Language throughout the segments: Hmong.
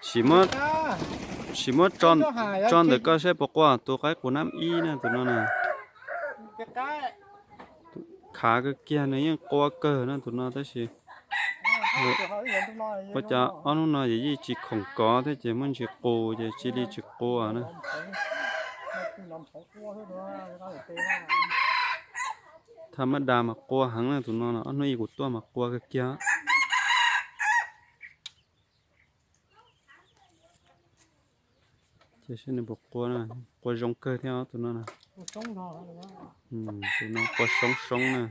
Sim muab, sim muab tso ntawm koj saib puas qua tus qaib qus nab ib na, tus no na. Khav kawg kiag, nws yeej qua kawg na tus no tab sis ua cas ob hnub no yawm yij tsis khoom kov thiab ces muab ntsis qus ces cia li tsis qua na. Tham mab das mas qua heev na tus no, ob hnub ib kuv tuaj mas qua kawg kiag. Ces seb nws puas qua, qua zoo kawg thiab tus no na. Tus no qua soob soob na.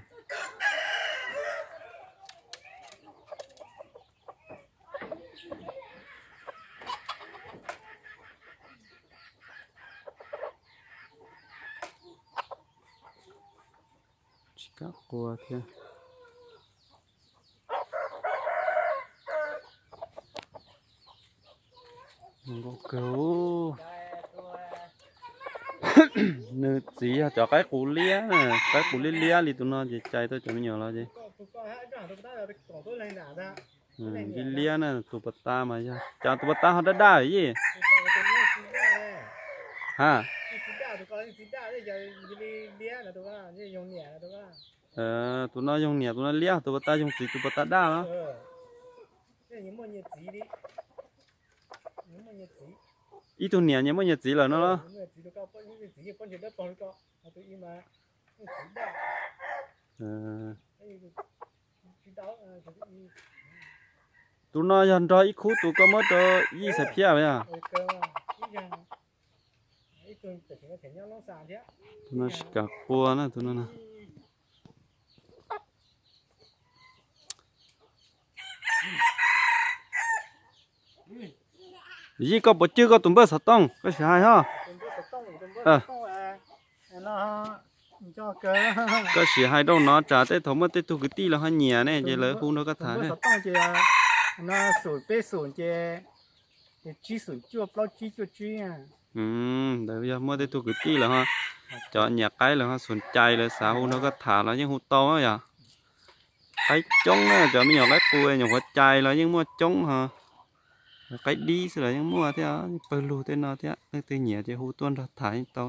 Tsis kam qua thiab. Zoo nkauj kawg. Nws txiv yog cov qaib qus liab, qaib qus liab liab li tus no ces cais tau cov me nyuam los ces liab liab na. Tus pas tas mas yog cas, tus pas tas ho daj daj yij? Ha, tus no yoog niam, tus no liab, tus pas tas yoog txiv, tus pas tas daj los? Ib tug niam nyias muaj nyias txiv lawm no los? Tus no yog nrog ib khub tus koj muab rau yij xaiv phiaj los yog? Tus no tsis kam qua na tus no. Yij, koj puas cwj koj tus npawj xov tooj? Koj sim hais ho. Koj sim hais rau no tsam tej thaum muaj tej tug kwv tij los ho nyiam ne ces lawv hu nrog koj tham. Ntawd yog muaj tej tug kwv tij lawm ho, cov nyiam qaib lawm ho xum cai lawv xav hu nrog koj tham los yeej hu tau yom. Qaib coob na, cov me nyuam qaib qus nyuam qhuav cais los yeej muaj coob ho. Qaib dib xwb los yeej muaj thiab, pawg lug tej no thiab, leej twg nyiam ces hu tuaj nrog tham yeej tau.